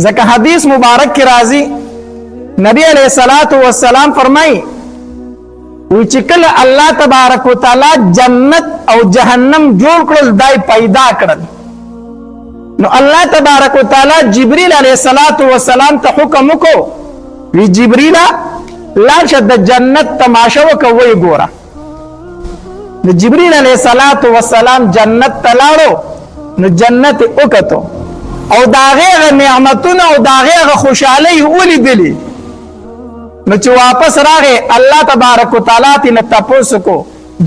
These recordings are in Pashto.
ځکه حدیث مبارک کې راځي، نبی علیہ الصلات والسلام فرمایي وی چې کله الله تبارک وتعالى جنت او جهنم جوړ کړل، دای پیدا کړل، نو الله تبارک وتعالى جبريل علیه الصلاۃ والسلام ته حکم وکړو، وی جبريل، لاړ شه د جنت تماشه وکړه، وی ګوره. نو جبريل علیه الصلاۃ والسلام جنت ته لاړو، نو جنت وکتو او دا غیغه نعمتونه او دا غیغه خوشحالي ولیدلې. نو چې واپس راغی، الله تبارک وتعالى ته نه تاسو کو،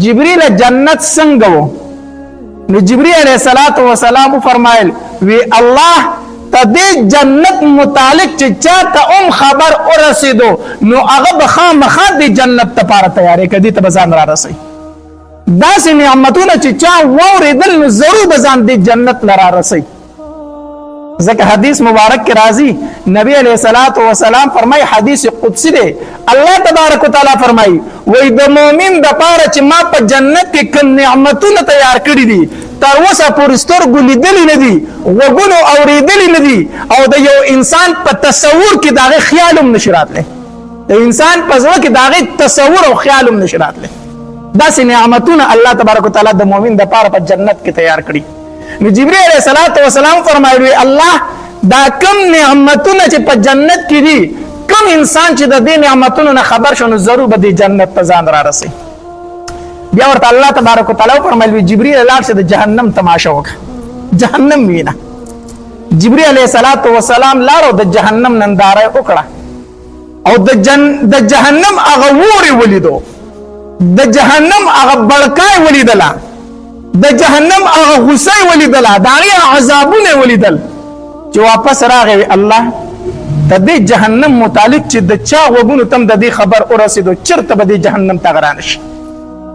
جبريل، جنت څنګه وو؟ نو جبريل علیه الصلاۃ والسلام فرمایل، وی الله، ته دې جنت متعلق چې چاته هم خبر ورسېدو، نو هغه به خامخا دې جنت لپاره تیارې کوي، ته به ځان را رسوي. داسې نعمتونه چې چا واورېدل، نو ضرور به ځان دې جنت له را رسوي. ځکه حدیث مبارک کې راځي، نبی علیہ الصلوۃ والسلام فرمای، حدیث قدسی دی، الله تبارک وتعالى فرمای، وای د مؤمن د پاره چې ما په جنت کې کوم نعمتونه تیار کړی دي، تر اوسه پورې سترګو لیدلي نه دي، غوږونو اورېدلي نه دي، او د یو انسان په تصور کې د هغې خیال هم نشي راتلی. د انسان په زړه کې د هغې تصور او خیال هم نشي راتلی. داسې نعمتونه الله تبارک وتعالی د مؤمن د پاره په جنت کې تیار کړي. نو جبرئیل علیه الصلاۃ والسلام فرمایلی، الله، دا کم نعمتونه چې په جنت کې دي، کم انسان چې د دې نعمتونو نه خبر شو، نو ضرور به د جنت ته ځان را رسي. بیا ورته الله تبارک وتعالى فرمایلی، جبرئیل، لاړ شه د جهنم تماشه وکړه، جهنم وینه. جبرئیل علیه الصلاۃ والسلام لاړو، د جهنم ننداره وکړه او د جهنم هغه ووري ولیدو، د جهنم هغه بړکای ولیدله، د جهنم هغه غصه ولیدله، د هغې عذابونه ولیدل. چې واپس راغی، الله، د دې جهنم متعلق چې د چا غوږونو تم د دې خبر ورسېدو، چېرته به دې جهنم ته رانه شي؟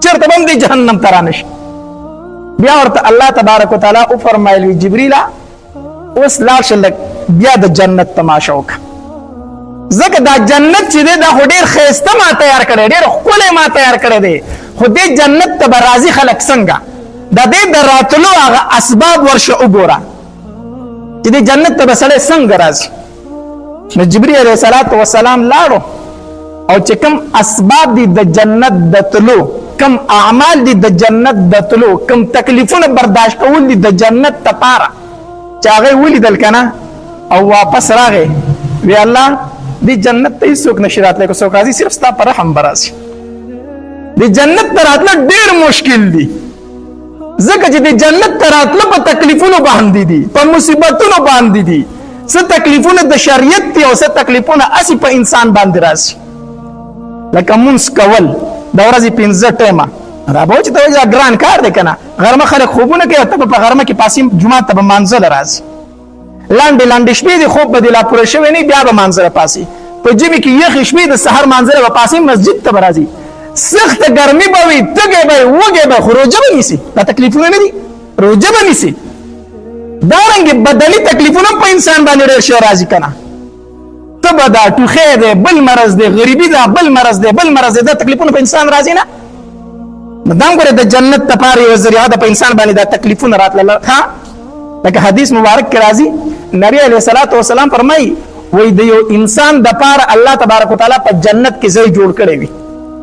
چېرته به هم دې جهنم ته رانه شي؟ بیا ورته الله تبارک وتعالی وفرمایل، جبریله، اوس لاړ شه لږ بیا د جنت تماشه وکړه، ځکه دا جنت چې دی، دا خو ډېر ښایسته ما تیار کړی، ډېر ښکلی ما تیار کړی دی، خو دې جنت ته به راځي خلک څنګه؟ د دې د راتلو هغه اسباب ورشه وګوره چې دې جنت ته به سړی څنګه راځي. نو جبرئیل علیه الصلاة والسلام لاړو او چې کوم اسباب دي د جنت د تلو، کوم اعمال دي د جنت د تلو، کوم تکلیفونه برداشت کول دي د جنت لپاره، چې هغه ولیدل کنه او واپس راغی، وی الله، دې جنت ته هیڅوک نشي راتلی، که څوک راځي، صرف ستا په رحم به راځي. د جنت ته راتله ډېر مشکل دي، ځکه چې د جنت ته راتله په تکلیفونو باندې دي، په مصیبتونو باندې دي. څه تکلیفونه د شریعت دي او څه تکلیفونه اسی په انسان باندې راځي، لکه مونځ کول د ورځې 5 ټایمه. دا به چې ته وایې ګران کار دی که نه، غرمه خلک خوبونه کوي، ته به په غرمه کې پاسیم جومات ته به مانځله راځي. لاندې لاندې شپې دي، خوب به دې لا پوره شوی نه، بیا به مانځله پاسي. په ژمي کې یخې شپې، د سحر مانځله به پاسي، مسجد ته به راځي. سخته ګرمي به وي، تږی به وي، وږی به، خو روژه به نیسي. دا تکلیفونه نه دي؟ روژه به نیسي. دارنګې بدني تکلیفونه په انسان باندې ډېر شی راځي که نه؟ تبه ده، ټوخی دی، بل مرض دی، غریبي ده، بل مرض دی، بل مرض دی. دا تکلیفونه په انسان راځي نه؟ نو دا ګوره د جنت لپاره یوه ذریعه ده، په انسان باندې دا تکلیفونه راتلله. ښه، لکه حدیث مبارک کې راځي، نبی علیه الصلاة والسلام فرمایي، وایي د یو انسان د پاره الله تبارک وتعالی په جنت کې ځای جوړ کړی وي،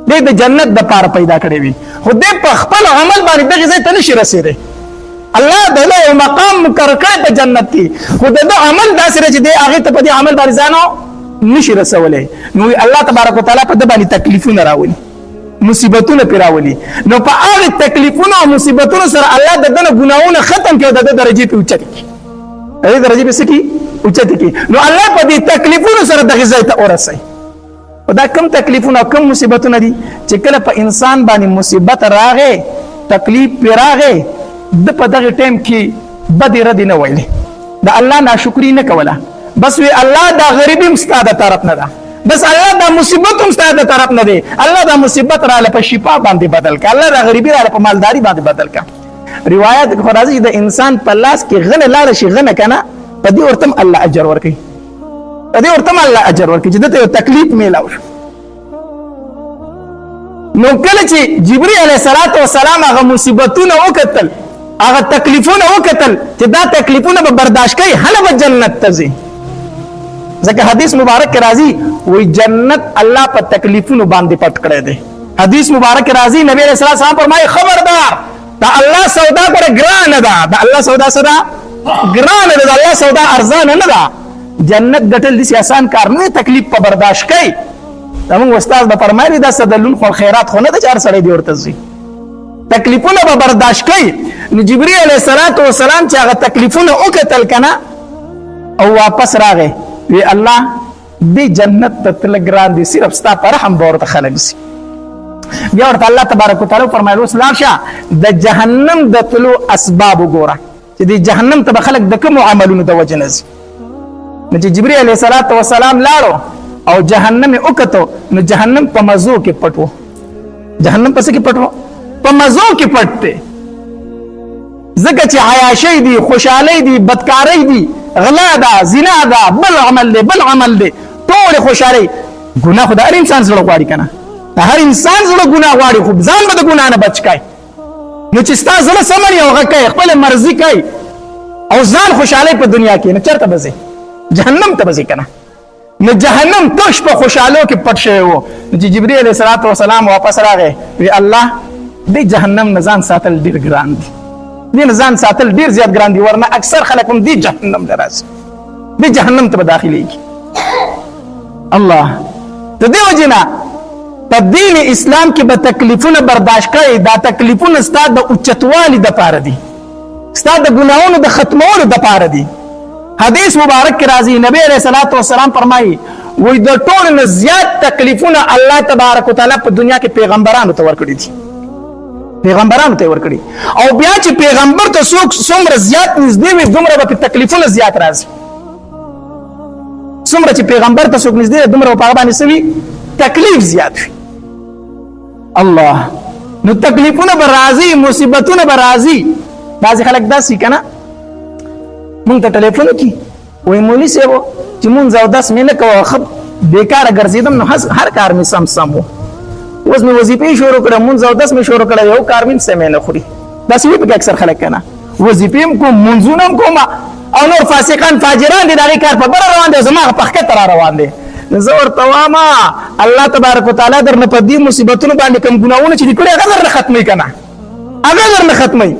دی د جنت د پاره پیدا کړی وي، خو دی په خپل عمل باندې دغه ځای ته نشي رسېدی. الله د له یو مقام مقرر کړی په جنت کې، خو د ده عمل داسې دی چې دی هغې ته په دې عمل باندې ځان نشي رسولی. نو الله تبارک وتعالی په ده باندې تکلیفونه راولي، مصیبتونه پرې راولي. نو په هغه تکلیفونو او مصیبتونو سره الله د ده نه ګناهونه ختم کړي او د ده درجې پرې اوچتې کړي، د دې درجې پرې څه کړي؟ اوچتې کړي. نو الله په دې تکلیفونو سره دغې ځای ته ورسوي. او دا کم تکلیفونه او کم مصیبتونه دي چې کله په انسان باندې مصیبت راغی، تکلیف پرې راغی، د په دغه ټایم کې بدې ردې نه ویلې، د الله ناشکري نه کوله، بس وی الله، دا غریبي هم ستا د طرف نه ده، بس الله، دا مصیبت هم ستا د طرف نه دی، الله، دا مصیبت راله په شفا باندې بدل کړه، الله، دا غریبي راله په مالداري باندې بدل کړه. روایت خو راځي چې د انسان په لاس کې غنه لاړه شي، غنه کنه، په دې ورته الله اجر ورکوي، په دې ورته الله اجر ورکوي چې دته یو تکلیف میلاو شو. نو کله چې جبرئیل علیه الصلاة والسلام هغه مصیبتونه وکتل، هغه تکلیفونه وکتل چې دا تکلیفونه به برداشت کوي، هله به جنت ته ځي. ځکه حدیث مبارک کې راځي وی جنت الله په تکلیفونو باندې پټ کړی دی. حدیث مبارک راځي، نبی علیہ السلام فرمایي خبردار، دا الله سودا پر ګرانه ده، دا الله سودا سره ګرانه ده، دا الله سودا ارزانه نه ده. جنت ګټل داسې اسان کار نه، تکلیف په برداشت کوي. زموږ استاد به فرمایلي دا څه د لون خو خیرات خو نه ده چې هر سړی دې ورته ځي، تکلیفونه به برداشت کوي. نو جبرئیل علیه السلام چې هغه تکلیفونه وکتل که نه او واپس راغی، وی الله دې جنت ته تل ګران دي، صرف ستا په رحم به ورته خلک ځي. بیا ورته الله تبارک وتعالی فرمایل اوس لاړ شه د جهنم د تلو اسباب وګوره چې د جهنم ته به خلک د کومو عملونو د وجې نه ځي. نو چې جبرئیل علیه السلام لاړو او جهنم یې وکتو، نو جهنم په مزو کې پټ و. جهنم په څه کې پټ و؟ په مزو کې پټ دی، ځکه چې عیاشۍ دي، خوشحالۍ دي، بدکارۍ دي، غلا ده، زنا ده، بل عمل دی، بل عمل دی، ټولې خوشحالۍ. ګناه خو د هر انسان زړه غواړي که نه؟ د هر انسان زړه ګناه غواړي، خو ځان به د ګناه نه بچ کوي. نو چې ستا زړه سمه وي او هغه کوي، خپله مرضي کوي او ځان خوشحالۍ په دنیا کې، نو چېرته به ځې؟ جهنم ته به ځې که نه؟ نو جهنم تش په خوشحالو کې پټ شوی وو. نو چې جبرئیل علیه السلام واپس راغی، وی الله دې جهنم نه ځان ساتل ډېر ګران دي، دې نه ځان ساتل ډېر زیات ګران دي، ورنه اکثر خلک هم دې جهنم ته راځي، دې جهنم ته به داخلېږي. الله د دې وجې نه په دین اسلام کې به تکلیفونه برداشت کړئ. دا تکلیفونه ستا د اوچتوالي دپاره دي، ستا د ګناهونو د ختمولو دپاره دي. حدیث مبارک کې راځي، نبی علیه الصلاة والسلام فرمایي وایي د ټولو نه زیات تکلیفونه الله تبارک وتعالی په دنیا کې پیغمبرانو ته ورکړي دي، پیغمبرانو ته ورکړي. او بیا چې پیغمبر ته څوک څومره زیات نږدې وي، دومره به پرې تکلیفونه زیات راځي. څومره چې پیغمبر ته څوک نږدې دی، دومره به په هغه باندې څه وي؟ تکلیف زیات وي. الله، نو تکلیفونه به راځي، مصیبتونه به راځي. بعضې خلک داسې که نه، مونږ ته ټلیفون وکړي، وایي مولوي صاحب چې مونځ اودس مې نه کوه، ښه بېکاره ګرځېدم، نو هر کار مې سم سم و، اوس مې وظیفې شروع کړه، مونځ اودس مې شروع کړه، یو کار مې هم سمې نه خوري. داسې وي پکې اکثر خلک که نه، وظیفې هم کوم، مونځونه هم کوم، او نور فاسقان فاجران دي، د هغې کار په بره روان دی، زما هغه په ښکته را روان دی. نو زه ورته وایم الله تبارک وتعالی درنه په دې مصیبتونو باندې کوم ګناهونه چې دي کړي، هغه درنه ختموي که نه، هغه درنه ختموي.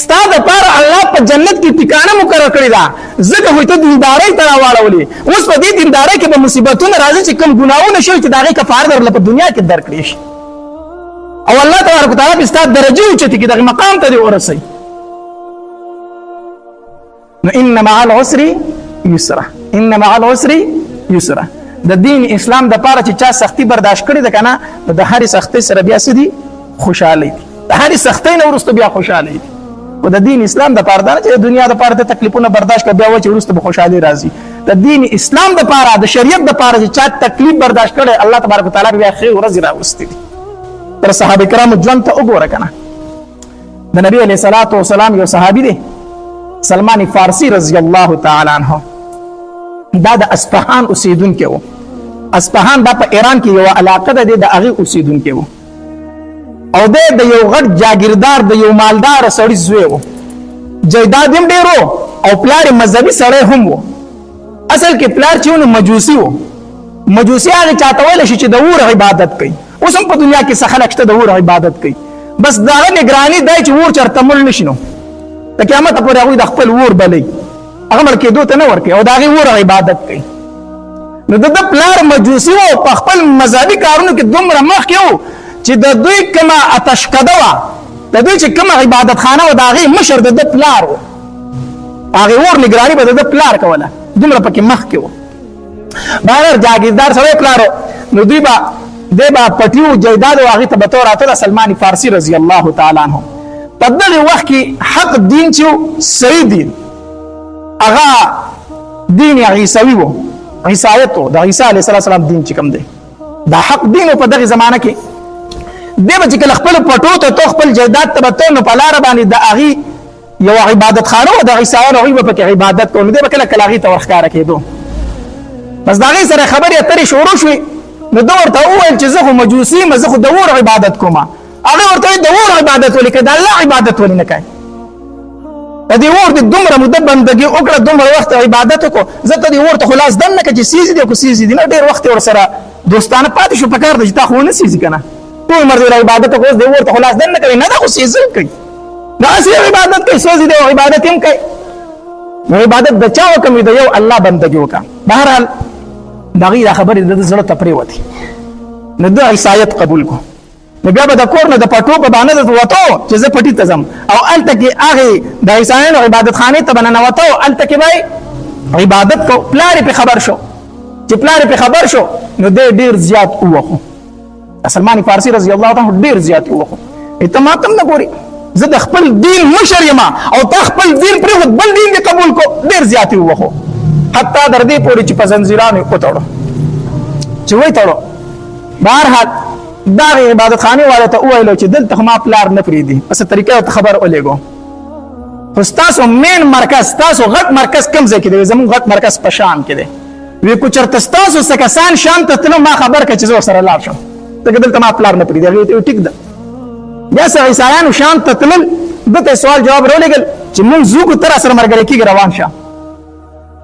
ستا دپاره الله په جنت کې ټکانه مقرر کړې ده، ځکه خو ته دیندارۍ ته راواړولې. اوس په دې دیندارۍ کې به مصیبتونه راځي چې کوم ګناهونه شوي چې د هغې کفاره درله په دنیا کې درکړې شي، او الله تبارک وتعالی به ستا درجې اوچتې کړي، دغه مقام ته دې ورسوي. نو ان مع العسر یسرا، ان مع العسر یسرا. د دین اسلام د پاره چې چا سختی برداشت کړې ده که نه، نو د هرې سختۍ سره بیا څه دي؟ خوشحالۍ دي. د هرې سختۍ نه وروسته بیا خوشحالۍ دي. خو د دین اسلام د پاره دا نه چې د دنیا د پاره ته تکلیفونه برداشت کړه بیا وایي چې وروسته به خوشحالي راځي. د دین اسلام د پاره، د شریعت د پاره چې چا تکلیف برداشت کړی، الله تبارک وتعالی بیا ښې ورځې راوستي دي. تر صحابه کرامو ژوند ته وګوره که نه، د نبی علیه الصلاة والسلام یو صحابي دی، سلمان فارسی رضی الله تعالی عنه، دا د اصفهان اوسېدونکی و. اصفهان دا په ایران کې یوه علاقه ده، دی د هغې اوسېدونکی و، او دی د یو غټ جاګیردار، د یو مالدار سړي زوی و. جایداد هم ډېر و او پلار یې مذهبي سړی هم و. اصل کې پلار چې و نو مجوسي و. مجوسي هغې چاته ویلی شي چې د اور عبادت کوي. اوس هم په دنیا کې څه خلک شته د اور عبادت کوي، بس د هغه نګراني دی چې اور چېرته مړ نه شي، نو د قیامته پورې هغوی د خپل اور بلوي، هغه مړ کېدو ته نه ورکوي او د هغې اور عبادت کوي. نو د ده پلار مجوسي و، په خپل مذهبي کارونو کې دومره مخکې و چې د دوی کومه آتشکده وه، د دوی چې کومه عبادتخانه وه، د هغې مشر د ده پلار و، هغې اور نګراني به د ده پلار کوله، دومره پکې مخکې و. بهرحال جاګیردار سړی پلار و، نو دوی به دی به پټي و، جایداد و، هغې ته به ته راته سلمان فارسي رضی الله تعالی عنه په دغه وخت کې حق دین چې صحیح دین، هغه دین عیسوي و، عیسایت و، د عیسی علیه السلام دین چې کوم دی، دا حق دین په دغه زمانه کې دی به چې کله خپل پټو ته تو خپل جایداد ته به ته، نو په لاره باندې د هغې یو عبادت خانه وه، د عیسایانو هغوی به پکې عبادت کولو، دی به کله کله هغې ته ورښکاره کېدو. بس د هغې سره خبرې اترې شروع شوې، نو ده ورته وویل چې زه خو مجوسي یم، زه خو د اور عبادت کوم. هغه ورته وویل د اور عبادت ولې کوې، د الله عبادت ولې نه کوې؟ د دې اور دې دومره موده بندګي وکړه، دومره وخت عبادت وکړو، زه ته دې اور ته خو لاس دننه کړه چې سیزي دی، خو سیزي دی نه، ډېر وخت یې ورسره دوستانه پاتې شو. پکار دی چې تا خو ونه سیزي که نه، ټول عمر دې عبادت وکړو، اوس دې اور ته خو لاس دننه کوي نه، دا خو سیزل کوي، دا هسې عبادت کوي، سوځي دی او عبادت هم کوي. نو عبادت د چا وکړم؟ د یو الله بندګي وکړه. بهرحال د هغوی دا خبرې د ده زړه ته پرېوتې، نو ده عیسایت قبول کړو. نو بیا به د کور نه د پټو په بانه د وتو چې زه پټي ته ځم، او هلته کې هغې د عیسایانو عبادت خانې ته به ننوته او هلته کې به عبادت کو. پلار یې پرې خبر شو، چې پلار یې پرې خبر شو نو دی ډېر زیات ووخو. سلمان فارسی رضی الله تعالی ډېر زیات ووخو، ته ما ته هم نه ګورې، زه د خپل دین مشر یم او تا خپل دین پرېښود، بل دین دې قبول کو. ډېر زیات یې ووخو، حتی در دې پورې چې په زنځیرانو یې وتړو، چې ویې بهرحال دغه عبادت خانې والا ته وویلو چې دلته خو ما پلار نه پرېږدي، په څه طریقه ورته خبر ولېږو، خو ستاسو مین مرکز، ستاسو غټ مرکز کوم ځای کې دی؟ زموږ غټ مرکز په شام کې دی. وی کو چېرته ستاسو څه کسان شام ته تلو ما خبر کړه چې زه ورسره لاړ شم، ځکه دلته ما پلار نه پرېږدي. هغې ته ټیک ده. بیا څه عیسایانو شام ته تلل، ده ته سوال جواب راولېږل چې مونږ ځو، که ته راسره ملګری کېږي روان شه.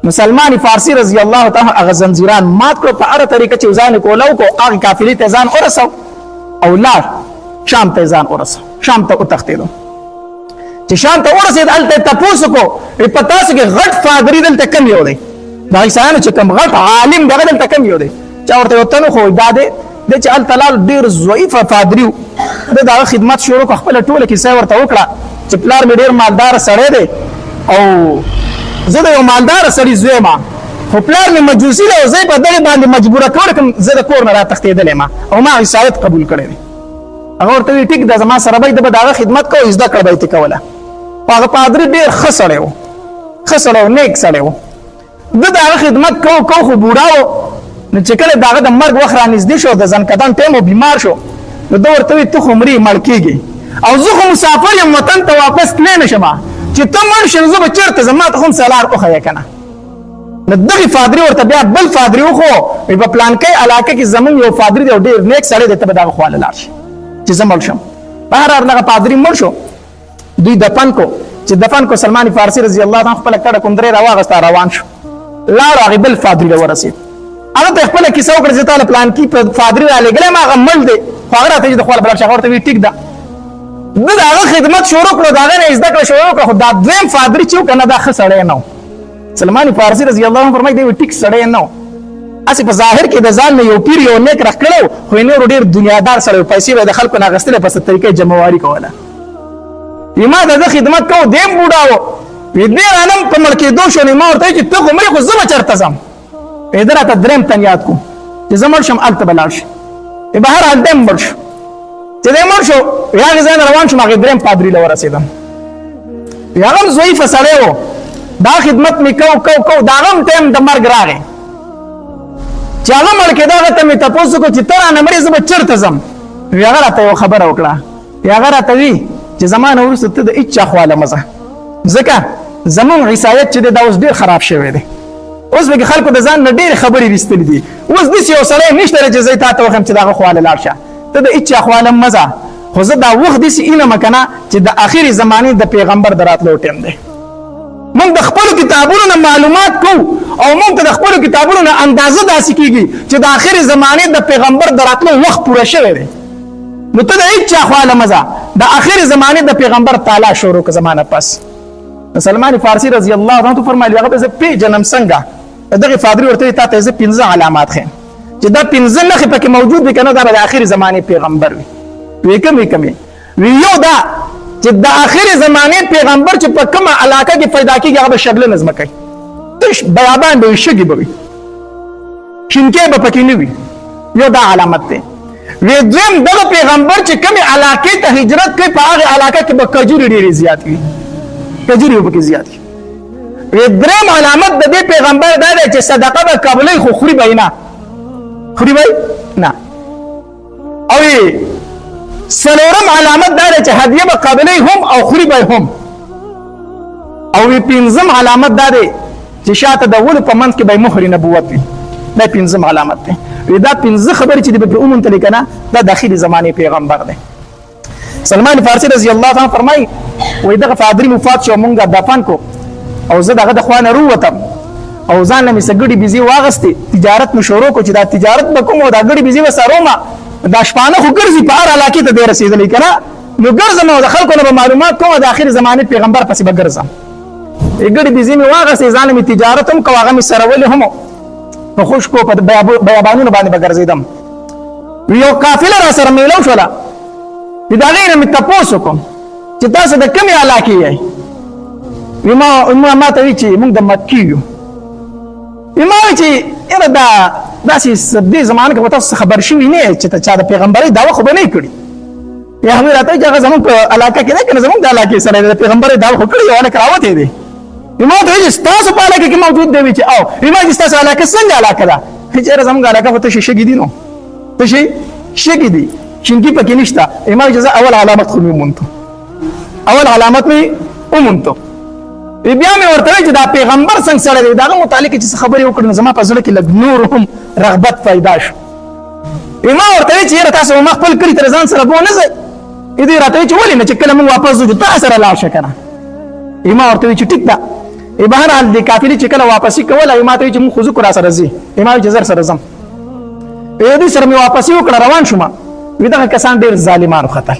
نو سلمان فارسی رضی الله تعالی هغه زنجیران مات کړو، په هره طریقه چې ځان یې کولاو کو، هغه قافلې ته ځان ورسو او لاړ شام ته ځان ورسو، شام ته وتښتېدو. چې شام ته ورسېد هلته یې تپوس وکړو، په تاسو کې غټ فادري دلته کوم یو دی؟ د عیسایانو چې کوم غټ عالم دی هغه دلته کوم یو دی؟ چا ورته یو تن وښود، دا دی. دی چې هلته لاړ ډېر ضعیفه فادري و، ده د هغه خدمت شروع کړ، خپله ټوله کیسه یې ورته وکړه چې پلار مې ډېر مالدار سړی دی او زه د یو مالدار سړي زوی یم، خو پلار مې مجوسي دی او زه یې په دغې باندې مجبوره کړی کوم، زه د کور نه راتښتېدلی یم او ما عیسایت قبول کړی دی. هغه ورته وایي ټیک ده، زما سره به ده به د هغه خدمت کوو، زده کړه به یې ترې کوله. خو هغه پادري ډېر ښه سړی و، ښه سړی و، نیک سړی و. ده د هغه خدمت کو کو، خو بوډا و. نو چې کله د هغه د مرګ وخت رانږدې شو، د ځنکدن ټایم و، بیمار شو، نو ده ورته وایي ته خو مرې، مړ کېږې، او زه خو مسافر یم، وطن ته واپس تللی نه شم، چې ته مړ شې نو زه به چېرته ځم، ما ته خو هم څه لار وښیه که نه. نو دغې فادري ورته بیا بل فادري وښو، وایي په پلانکۍ علاقه کې زمونږ یو فادري دی او ډېر نیک سړی دی، ته به د هغه خواله لاړ شې چې زه مړ شم. بهرحال دغه پادري مړ شو، دوی دفن کو. چې دفن کو، سلمان فارسی رضی الله عنه خپله کډه کندرې راواغسته، روان شو، لاړ، هغې بل فادري له ورسېد، هغه ته خپله کیسه وکړه چې تا له پلانکي فادري رالیږلی یم، هغه مړ دی، خو هغه راته چې د خواله به لاړ شي. هغه ورته وایي ټیک ده. ده د هغه خدمت شروع کړو، د هغه نه یې زده کړه شروع کړه، خو دا دویم فادري چې و که نه، دا ښه سړی نه و. سلمان فارسی رضی الله عنه فرمایي دی ټیک سړی نه و، هسې په ظاهر کې د ځان نه یو پیر یو نیک راښکلی و، خو یې نورو ډېر دنیادار سړی و، پیسې به یې د خلکو نه اخیستلې، په څه طریقه یې جمعواري کوله. وي ما د ده خدمت کوو، دی هم بوډا و، وي دی رانم په مړ کېدو شو، نو ما ورته ویل چې ته خو مرې، خو زه به چېرته ځم؟ وي ده راته درېیم تن یاد کړو چې زه مړ شم هلته به لاړ شم. وي بهرحال دی هم مړ شو. چې دی مړ شو، وي هغې ځای نه روان شوم، هغې درېیم پادري له ورسېدم. وي هغه هم ضعیفه سړی و، دا خدمت مې کو کو کو، د هغه هم ټایم د مرګ راغی. چې هغه مړ کېده، هغه ته مې تپوس وکړو چې ته رانه مرې، زه به چېرته ځم؟ وي هغه راته یوه خبره وکړه، وي هغه راته وي چې زما نه وروسته ته د هېچا خواله مه ځه، ځکه زمونږ عیسایت چې دی دا اوس ډېر خراب شوی دی، اوس به کې خلکو د ځان نه ډېرې خبرې ویستلې دي، اوس داسې یو سړی نشته چې زه یې تا ته وښیم چې د هغه خواله لاړ شه، ته د هېچا خواله مه ځه، خو زه دا وخت داسې اینم که نه چې د اخرې زمانې د پیغمبر د راتلو ټایم دی. موږ د خپلو کتابونو نه معلومات کوو او موږ ته د خپلو کتابونو نه اندازه داسې کېږي چې د اخرې زمانې د پیغمبر د راتلو وخت پوره شوی دی. نو ته د هېچا خواله مه ځه، د اخرې زمانې د پیغمبر تالا شروع که زمانه پس. سلمان فارسی رضی الله عنه فرمایلی هغه به زه پېژنم څنګه؟ دغه فادري ورته تا ته زه پنځه علامات ښیم چې دا پنځه نښې پکې موجود وي که نه، دا به د اخرې زمانې پیغمبر وي. وی کومې کومې؟ وی یو دا چې د اخرې زمانې پیغمبر چې په کومه علاقه کې پیدا کېږي هغه به شګلنه ځمکه وي، تش بیابان به وي، شګې به وي، شینکی به پکې نه وي. یو دا علامت دی. وی دویم دغه پیغمبر چې کومې علاقې ته هجرت کوي په هغې علاقه کې به کجورې ډېرې زیات وي، کجورې به پکې زیات وي. وی دریم علامت د دې پیغمبر دا دی چې صدقه به قبلوي خو خوري به یې نه، خوري به نه. او څلورم علامت دا دی چې هدیه به قبلوي هم او خوري به هم. او پنځم علامت دا دی چې شاته د ولو په منځ کې به مهر نبوت وي. دا پنځم علامت دی. وی دا پنځه خبرې چې دی به پرې وموندلې که نه، دا د اخري زمانې پیغمبر دی. سلمان فارسی رضی الله عنه فرمایي، وای دغه فادری مفات شو، مونږه دفن کو او زه دغه د خوانه روتم او ځان له مې څه ګړي بيزې واغستې، تجارت مې شروع کو چې دا تجارت به کوم او دا ګړي بيزې به سرومه. دا شپانه خو ګرځي په هر علاقې ته دی رسېدلی که نه، نو ګرځم او د خلکو نه به معلومات کوم، د آخر زمانې پیغمبر پسې به ګرځم. ګړي بيزې مې واغستې، ځان مې تجارت هم کو، هغه مې سرولې هم په خشکو په بیابانونو باندې به ګرځېدم. یو قافله را سره میلو شوله، د هغې نه مې تپوس وکړم چې تاسو د کومې علاقې یئ؟ ما ته وی چې موږ د مکې یو. ما وی چې یاره دا داسې دې زمانه کې به تاسو خبر شوي نه چې ته چا د پیغمبرۍ دعوه خو به نه کړي. یا هغوی راته چې هغه زموږ په علاقه کې نه که نه، زموږ د علاقې سره د پیغمبرۍ دعوه خو کړې، یو هلک راوتی دی. ما ته ویل چې ستاسو په علاقه کې موجود دی؟ چې او ما چې ستاسو علاقه څنګه علاقه ده؟ چې یاره زموږ علاقه خو تشې شګې دي، نو تشې شګې دي، شینکي پکې نشته. ما چې زه اول علامت خو مې وموندو، اول علامت مې وموندو. بیا مې ورته ویل چې دا پیغمبر څنګه سړی دی، د هغه متعلق چې څه خبرې وکړې، نو زما په زړه کې لږ نور هم رغبت پیدا شو. ما ورته ویل چې یاره تاسو ما خپل کلي تر ځان سره بوه نه ځئ. دوی راته ویل چې ولې نه، چې کله موږ واپس ځو تا سره لاړ شه که نه. ما ورته ویل چې ټیک ده. بهرحال د قافلې چې کله واپسي کوله، ما ته ویل چې موږ خو ځو که را سره ځي؟ ما ویل چې زر سره ځم. دوی سره مې واپسي وکړه، روان شوم. وی دغه کسان ډېر ظالمان وختل،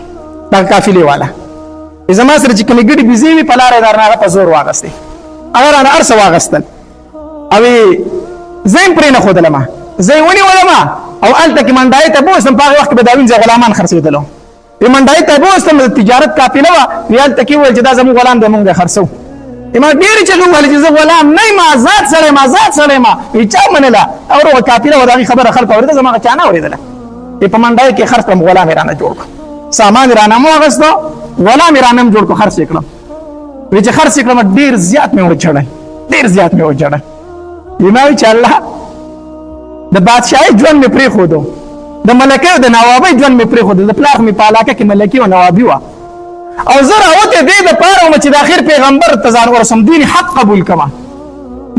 دغه قافلې والا زما سره چې کومې ګډې بيزې وي په لاره یې درنه هغه په زور واغستې، هغه رانه هر څه واغستل او زه یې پرې نه ښودلم، زه یې ونیولم او هلته کې منډایۍ ته بوستم. په هغه وخت کې به دا وینځه غلامان خرڅېدلو، وی منډایۍ ته بوستم، د تجارت قافله وه. وی هلته کې وویل چې دا زموږ غلام دی، موږ یې خرڅوو. ما ډېرې چغې ووهلې چې زه غلام نه یم، آزاد سړی یم، آزاد سړی یم. وی چا منله؟ او روغه قافله وه، د هغې خبره خلکو اورېده، زما هغه چا نه اورېدله. په منډایۍ کې خرڅ کړم، غلام یې رانه جوړ کړ، سامان یې رانه واغسته، غلام یې رانه هم جوړ کړ، خرڅ یې کړم. وی چې خرڅ یې کړم، ډېر زیات مې وژړل، ډېر زیات مې وژړل. وی ما وی چې الله، د بادشاهۍ ژوند مې پرېښودو، د ملکۍ او د نوابۍ ژوند مې پرېښودو، د پلار خو مې په علاقه کې ملکي او نوابي وه، او زه راوتی دې دپاره وم چې د اخر پیغمبر ته ځان ورسوم، دین حق قبول کړم.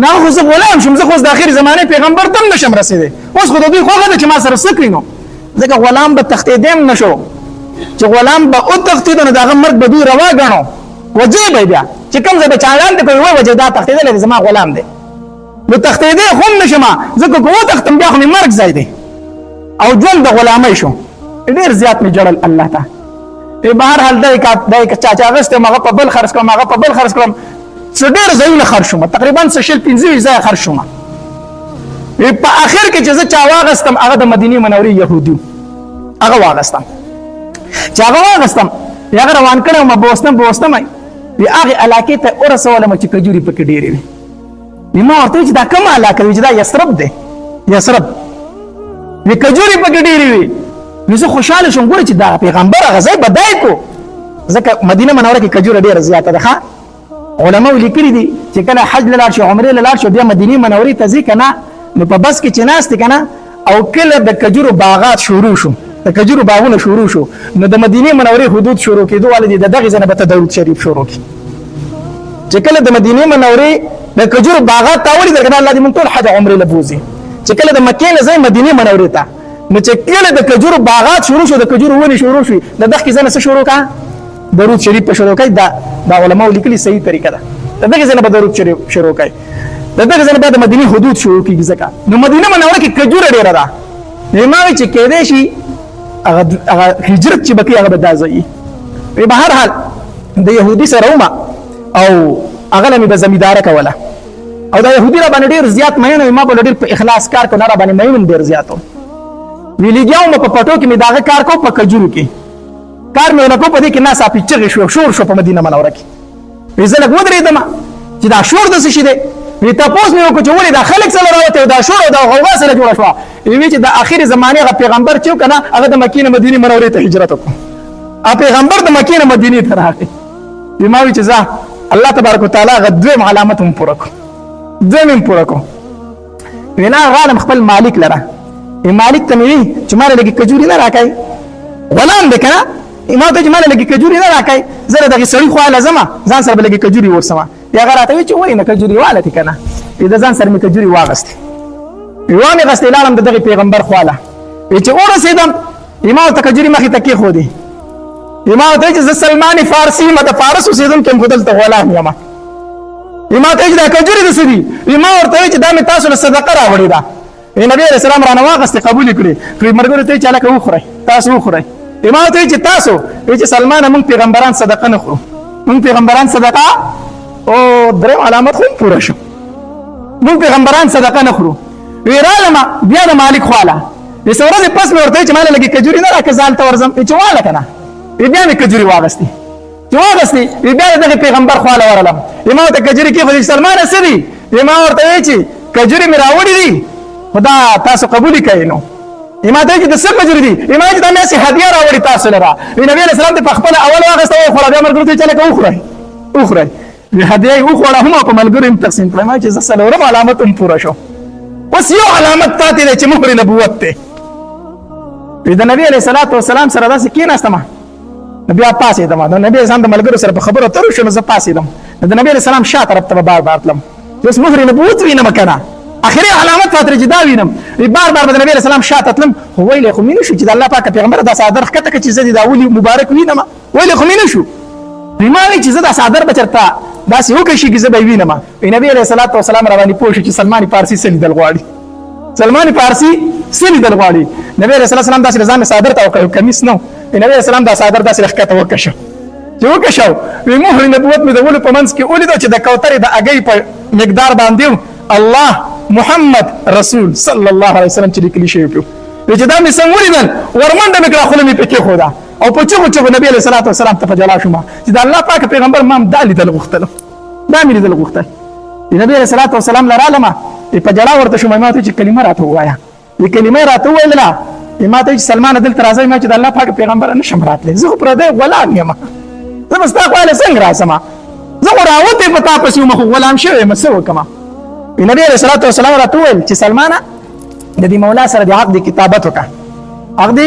نه خو زه غلام شوم، زه خو اوس د اخر زمانې پیغمبر ته هم نه شم رسېدی. اوس خو د دوی خوښه ده چې ما سره څه کړي، نو ځکه غلام به تښتېدی هم نه شو، چې غلام به وتښتېدو نو د هغه مرګ به دوی روا ګڼو، وجې به یې بیا چې کوم ځای به چالان دی کوي، وایي وجې دا تښتېدلی دی، زما غلام دی، نو تښتېدی خو هم نه شم، ځکه که وتښتم بیا خو مې مرګ ځای دی او ژوند د غلامۍ شو. ډېر زیات مې ژړل الله ته. بهرحال دا یې چا چې اخیستی وم، هغه په بل خرڅ کړم، هغه په بل خرڅ کړم، څه ډېر ځایونه خرڅ شوم، تقریبا څه 20 25 ځایه خرڅ شوم. په اخر کې چې زه چا واغستم، هغه د مدینې منورې یهودي، هغه واغستم. چې هغه واغستم، هغه روان کړی وم، بوستم بوستم وی هغې علاقې ته ورسولم چې کجوري پکې ډېرې وي. ما ورته ویل چې دا کومه علاقه وي؟ چې دا یثرب دی، یثرب. وی کجوري پکې ډېرې وي. نو زه خوشحاله شوم، ګوره چې دا پیغمبر هغه ځای بدای کو، ځکه مدینه منوره کې کجوره ډېره زیاته ده. ښه علماو لیکلي دي چې کله حج له لاړ شي، عمرې له لاړ شي، بیا مدینې منورې ته ځي که نه، نو په بس کې چې ناست که نه، او کله د کجورو باغات شروع شو، د کجورو باغونه شروع شو، نو د مدینې منورې حدود شروع کېدو والے دي، د دغې ځای نه به ته درود شریف شروع کړي. چې کله د مدینې منورې د کجورو باغات تا ولیدل که نه، الله دې موږ ټول حج عمرې له بوځي، چې کله د مکې نه ځای مدینې منورې ته، نو چې کله د کجورو باغات شروع شو، د کجورو ونې شروع شوې، د دغې ځای نه څه شروع کړه؟ درود شریف په شروع کوي. دا علماو لیکلي صحیح طریقه ده، د دغې ځای نه به درود شریف شروع کوي، د دغې ځای نه بیا د مدینې حدود شروع کېږي، ځکه نو مدینه منوره کې کجوره ډېره ده. نو ما ویل چې کېدای شي هغه هجرت چې به کوي هغه به دا ځای وي. به هر حال د یهودي سره وم او هغه له مې به زمینداره کوله، او دا یهودي را باندې ډېر زیات مین و، ما به ډېر په اخلاص کار کو، نه را باندې مین هم ډېر زیات و. وی لګیا وم په پټو کې مې د هغه کار کو، په کجورو کې کار مې ولګو، په دې کې ناڅاپي چغې شو، شور شو په مدینه منوره کې. وی زه لږ ودرېدم چې دا شور د څه شي دی؟ وی تپوس مې وکړو چې ولې دا خلک سره راوتي او دا شور او دا غوغا سره جوړه شوه؟ وی چې د اخرې زمانې هغه پیغمبر چې که نه، هغه د مکې نه مدینې منورې ته هجرت وکړو، پیغمبر د مکې نه مدینې ته راغی. وی ما وی چې ځه الله تبارک وتعالی هغه دویم علامت هم پوره کړو، دویم هم پوره کړو. وینا غالم خپل مالک لره، مالک ته مې وی چې ماله لږې کجوري نه راکوي، غلام دی که نه، ما ته چې ماله لږې کجوري نه راکوي، زه د دغې سړي خوا له ځمه، ځان سره به لږې کجوري ورسوم. بیا هغه راته وی چې ولې نه کجوري واله دي که نه؟ د ځان سره مې کجوري واغستې، وامې غستې، لاړم د دغې پیغمبر خوا له. وی چې ورسېدم، ما ورته کجوري مخې ته کېښودې. ما ته چې زه سلمان فارسی ما د فارس اوسېدونکی یم، خو دلته غلام یم. ما ته چې دا کجورې د څه دي؟ ما ورته چې دا مې تاسو له صدقه راوړې ده. نبی علیه السلام رانه واخیستې، قبولې کړې. خو ملګرو ته یې چې هلکه وخورئ، تاسو وخورئ. ما ورته چې تاسو چې سلمانه موږ پیغمبران صدقه نه خورو، موږ پیغمبران صدقه. او دریم علامت خو پوره شو، موږ پیغمبران صدقه نه خورو. وی رالمه بیا د مالک خواله. د څو ورځې پس مې ورته چې ماله لږې کجوري نه راکړه، زه هلته ورځم. چې واله که نه، بیا مې کجوري واغستې. چې واغستې بیا د دغه پیغمبر خواله ورغلم. ما ورته کجوري کېښودې. سلمانه څه دي؟ ما ورته ویل چې کجوري مې راوړي دي، خو دا تاسو قبولې کړئ. نو ما ته چې د څه کجوري دي؟ ما چې دا مې هسې هدیه راوړي تاسو لره. نبي علیه السلام دې په خپله اول واخیسته وخوړه، بیا ملګرو ته یې چې لکه وخورئ وخورئ. هدیه یې وخوړه هم په ملګرو یې هم تقسیم کړه. ما چې زه څلورم علامت هم پوره شو. اوس یو علامت پاتې دی چې مهر نبوت دی. د نبي علیه الصلاة والسلام سره داسې کېناستم، بیا پاڅېدم. د نبي علیه السلام د ملګرو سره په خبرو اترو شو، نو زه پاڅېدم. د نبي علیه السلام شا طرف ته به بار بار تلم، اوس مهر نبوت وینم که نه، اخري علامت پاتې چې دا وینم. بار بار به د نبي علیه السلام شا ته تلم، خو ویلی خو مې نه شو چې د الله پاک پیغمبر دا څادر ښکته کړه چې زه دې دا ولي مبارک وینم. ویلی خو مې نه شو. ما وی چې زه دا څادر به چېرته داسې وکشېږي، زه به یې وینم. نبي علیه الصلاة والسلام را باندې پوه شو چې سلمان فارسي څه لیدل غواړي، سلمان فارسي څه لیدل غواړي. نبی علیه الصلاة والسلام داسې ځان څادر ته وکړ، کمیس نه. نبی علیه السلام دا څادر داسې ښکته وکشه. چې وکشو، وی مهر نبوت مې د ولو په منځ کې ولیدو چې د کوترې د اګۍ په مقدار باندې الله محمد رسول صلی الله علیه وسلم چې لیکلی شوی پیو. چې دا مې سم ولیدل، ورمنډه مې کړه، خوله مې پکې ښوده او په چغو چغو نبی علیه الصلاة والسلام ته په جلا شوم چې د الله پاک پیغمبر ما هم دا لیدل غوښتل، دا مې لیدل غوښتل. نبی علیه الصلاة والسلام له رالمه په جلا ورته شوم. ما ته چې کلمه راته ووایه. دې کلمه راته وویله. ما ته چې سلمانه دلته راځئ. ما چې د الله پاک پیغمبر نه شم راتلی، زه خو پردی غلام یم، زه به ستا خواله څنګه راځم؟ زه خو راوتی په تا پسې وم، خو غلام شوی یم، څه وکړم؟ نبی علیه الصلاة والسلام راته وویل چې سلمانه د دې مولا سره د عقد کتابت وکړه، عقد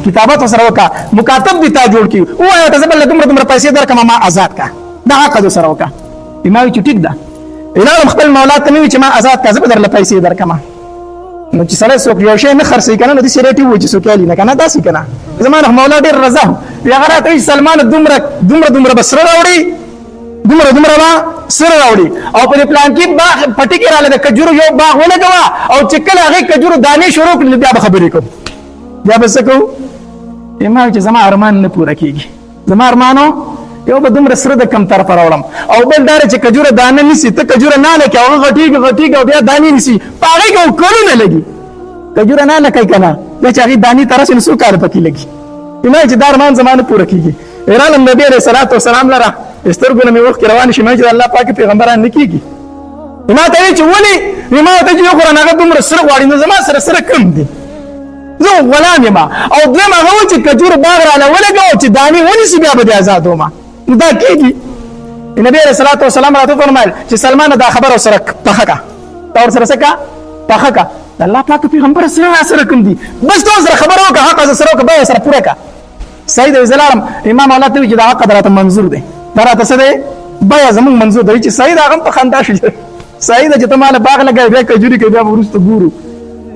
کتابت سره وکړه، مکاتب دې تا جوړ کړي، ووایه ته زه به له دومره دومره پیسې درکړم، ما آزاد کړه، دا عقد سره وکړه. ما ویل چې ټیک ده. لاړم خپل مولا ته مې وویل چې ما آزاد کړه، زه به درله پیسې درکړم. نو چې سړی څوک یو شی نه خرڅوي که نه، نو داسې ریټ ووایي چې څوک یې نه که نه، داسې که نه. زما نه مولا ډېر رضا وي، هغه راته وایي سلمانه دومره دومره دومره به سره راوړي، دومره دومره به سره راوړي، او په دې پلان کې باغ پټي کې راله د کجورو یو باغ ولګوه، او چې کله هغې کجورو دانې شروع کړي نو بیا به خبرې کوو، بیا به څه کوو؟ ما چې زما ارمان نه پوره کېږي، زما ارمانو یو به دومره سره د کم طرفه راوړم، او بل دا چې کجوره دانه نیسي، ته کجوره نه لکې هغه غټېږي غټېږي او بیا دانې نیسي، په هغې کې کلونه لګي. کجوره نه لکې که نه، بیا چې هغې دانې ته رسي نو څو کاله پکې لګي. ما چې دا ارمان زما نه پوره کېږي. رالم نبي علیه الصلاة والسلام لره، سترګو نه مې اوښکې روانې شي. ما چې د الله پاک پیغمبران نه کېږي. ما ته وایي چې ولې؟ ما ته چې یو خو رانه هغه دومره سره غواړي، نو زما سره سره کم دي، زه غلام یم. او دویم هغه و چې کجورو باغ راله ولګوه چې دانې ونیسي، بیا به دې ازادوم. نو دا کېږي. نبی علیه الصلاة والسلام راته وفرمایل چې سلمانه دا خبره ورسره پخه کړه، دا ورسره څه کړه؟ پخه کړه. د الله پاک پیغمبر سره سره کوم دي، بس ته سره خبره وکړه، حق سره وکړه، بیا سره پوره کړه. صحیح دی. زه لاړم، امام الله ته وی چې دا حق راته منظور دی، دا راته څه دی؟ بیا زمونږ منظور دی. چې صحیح ده، هغه هم په خندا شو. صحیح ده چې ته ماله باغ لګوې، بیا کجوري کوي، بیا به وروسته ګورو.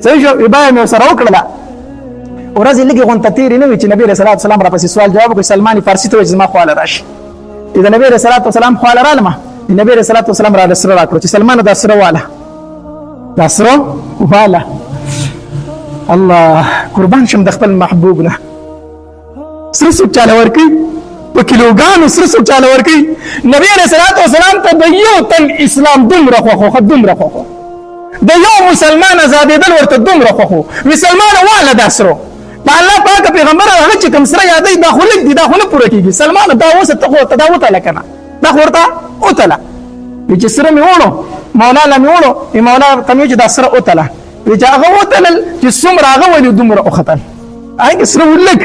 صحیح شو. بیا مې ورسره وکړله. ورځې لږې غونته تېرې نه وي چې نبي علیه الصلاة والسلام راپسې سوال جواب وکړ. سلمان فارسي ته وایي چې زما خواله راشي. د نبي علیه الصلاة والسلام خواله رالمه. نبي علیه الصلاة والسلام راله سره راکړو چې سلمانه دا سره واله، دا سره واله. الله قربان شم د خپل محبوب نه. سره څوک چاله ورکوي؟ په کیلوګانو سره څوک چاله ورکوي؟ نبی علیه الصلاة والسلام ته د یو تن اسلام دومره خوښ و، دومره خوښ و، د یو مسلمان ازادېدل ورته دومره خوښ و. مسلمان واله دا سرو د الله پاک پیغمبر هغه چې کوم سره یادوي، دا خو لږ دي، دا خو نه پوره کېږي. سلمان دا اوسه ته خو ته دا وتله که نه، دا خو ورته وتله. چې سره مې وړو مولا له مې وړو، مولا ته مې چې دا سره وتله. چې هغه وتلل چې څومره هغه ولي دومره وختل، هغه سره ولګ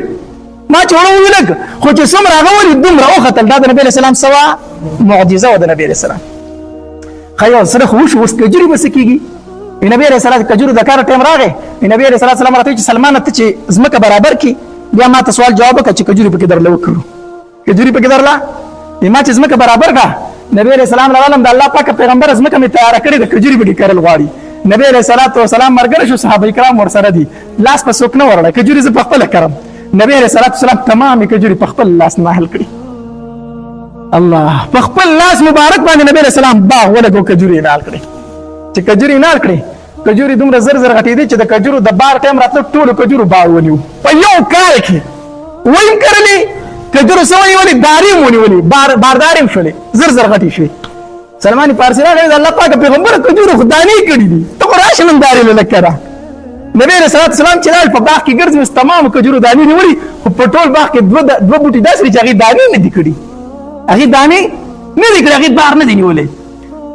ما چې وړو ولګ، خو چې څومره هغه ولي دومره وختل. دا د نبی علیه السلام سوا معجزه وه د نبی علیه السلام. ښه یو سره خو وشو، اوس کجوري به څه کېږي؟ نبی علیه السلام کجورو د کار ټایم راغی. نبی علیه السلام راته چې سلمانه ته چې ځمکه برابر کړي، بیا ما ته سوال جواب وکړه چې کجوري پکې درله وکړو، کجوري پکې درله. ما چې ځمکه برابر کړه، نبی علیه السلام راغلم، د الله پاک پیغمبر ځمکه مې تیاره کړې ده، کجوري پکې کرل غواړي. نبی علیه الصلاة والسلام مرګره شو، صحابه کرام ورسره دي، لاس په څوک نه ورړی، کجوري زه په خپله کرم. نبی علیہ الصلوۃ والسلام تمامې کجوري په خپل لاس ناهل کړي. الله په خپل لاس مبارک باندې نبی علیہ السلام باغ ولګو، کجوري نال کړي. چې کجوري نال کړي، کجوري دومره زر زر غټېدې چې د کجورو د بار ټایم راتلو، ټولو کجورو بار ونیو. په یو کال کې ویم کرلې کجورو څه ونیولې، دارې هم ونیولې، باردارې هم شولې، زر زر غټې شوې. سلمان فارسي راغی، د الله پاک پیغمبر کجورو خو دانې کړي دي، ته خو راشه نندارې له لږ کره. نبی علیه الصلوة والسلام چې لاړ په باغ کې ګرځي، اوس تمامو کجورو دانې نیولي، خو په ټول باغ کې دوه بوټي داسې دي چې هغې دانې نه دي کړي، هغې دانې نه دي کړي، هغې بار نه دي نیولی.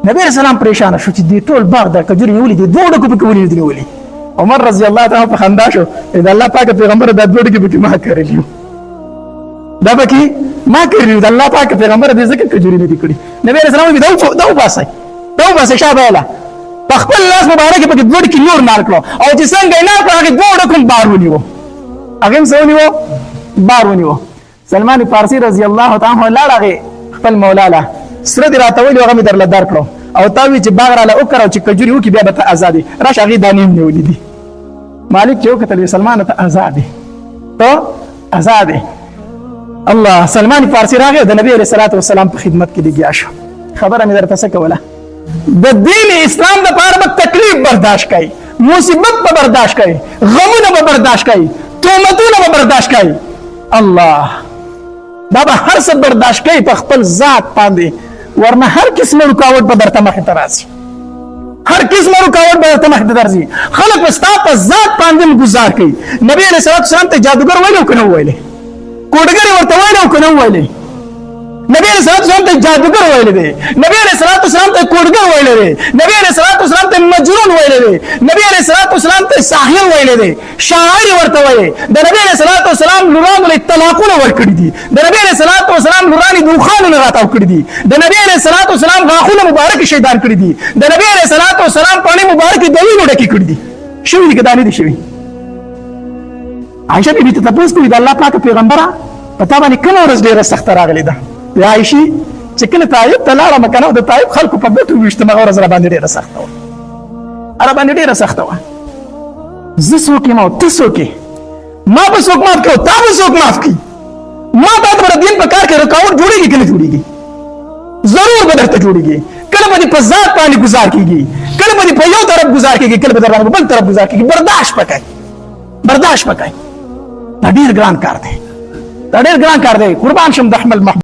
نبی علیه السلام پریشانه شو چې دې ټول باغ د کجوري نیولي دي، دوه ډکو پکې ولې نه دي نیولي؟ عمر رضی الله تعالی په خندا شو، د الله پاک پیغمبر دا دوه ډکې پکې ما کرلي، دا پکې ما کرلي، د الله پاک پیغمبر دې ځکه کجوري نه دي کړي. نبی علیه السلام وایي دا وباسئ، دا وباسئ، شابه یې په خپل لاس مبارک پکې دوه ډکې نور نال کړو، او چې څنګه یې نال کړو هغې دوه ډکو هم بار ونیو، هغې هم څه ونیو؟ بار ونیو. سلمان فارسي رضی الله تعالی عنه لاړ هغې خپل مولا له سره دې راته ویلي، هغه مې درله درکړو، او تا وی چې باغ راله وکړه او چې کجوري وکړي بیا به ته ازاد یې، راشه هغې دانې هم نیولې دي. مالک چې وکتل وی سلمانه ته ازاد یې، ته ازاد یې. الله، سلمان فارسي راغی د نبی علیه الصلاة والسلام په خدمت کې لګیا شو. خبره مې درته څه کوله، د دین اسلام د پاره به تکلیف برداشت کوي، مصیبت به برداشت کوي، غمونه به برداشت کوي، تهمتونه به برداشت کوي. الله، دا به هر څه برداشت کوي په خپل ذات باندې، ورنه هر قسمه رکاوټ به درته مخې ته راځي، هر قسمه رکاوټ به درته مخې ته درځي. خلک به ستا په ذات باندې هم ګزار کوي. نبی علیه الصلوة والسلام ته جادوګر ویلی او که نه وویلې؟ کوډګر یې ورته ویلی او که نه وویلې؟ نبی علیه الصلوة والسلام ته جادوګر ویلی دی، نبی علیه الصلوة والسلام ته کوډګر ویلی دی، نبی علیه الصلوة والسلام ته مجنون ویلی دی، نبی علیه الصلوة والسلام ته ساحر ویلی دی، شاعر ورته ویلی. د نبی علیه الصلوة والسلام لورانو له طلاقونه ورکړي دي، د نبی علیه الصلوة والسلام لورانې د اوښانو نه راتاو کړي دي، د نبی علیه الصلوة والسلام غاښونه مبارک شهیدان کړي دي، د نبی علیه الصلوة والسلام پاڼې مبارکې د وینو ډکې کړي دي. شوي دي که دا نه دي شوي؟ عایشه بیبي ته تپوس کوي، د الله پاک پیغمبره په تا باندې کومه ورځ ډېره سخته راغلې ده؟ وایي عایشې چې کله طایف ته لاړم که نه، د طایف خلکو په ګوتو وویشتم، هغه ورځ راباندې ډېره سخته وه، راباندې ډېره سخته وه. زه څوک یم او ته څوک یې؟ ما به څوک معاف کړي او تا به څوک معاف کړي؟ ما تا ته به د دین په کار کې رکاوټ جوړېږي که نه جوړېږي؟ ضرور به درته جوړېږي. کله به دې په ذات باندې ګزار کېږي، کله به دې په یو طرف ګزار کېږي، کله به در باندې په بل طرف ګزار کېږي. برداشت به کوي، برداشت به کوي. دا ډېر ګران کار دی، دا ډېر ګران کار دی. قربان شم د احمد محبوب.